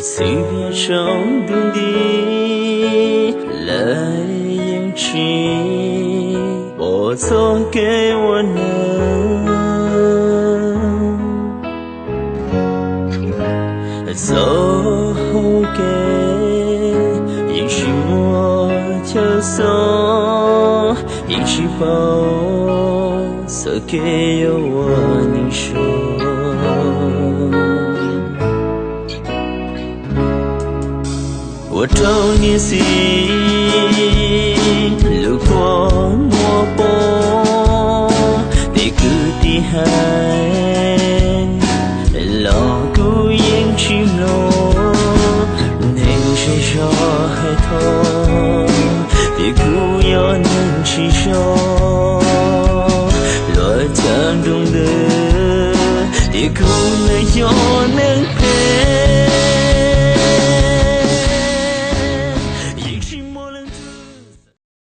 Xwb yog tsaus ntuj nti, lawv yeej tsis pom txoj kev ua neeg. Txoj hau kev yeej tsis muaj chaw xauj, yeej tsis paub txoj kev yuav ua neeg zoo. Ua rau niam txiv lub kua muag poob, tej kwv tij hais los kuv yeej tsis mloog. Neeg zej zog hais thov, tias kuv yog neeg tsis zoo. Luag cog nrooj ntws, tias kuv nws yog neeg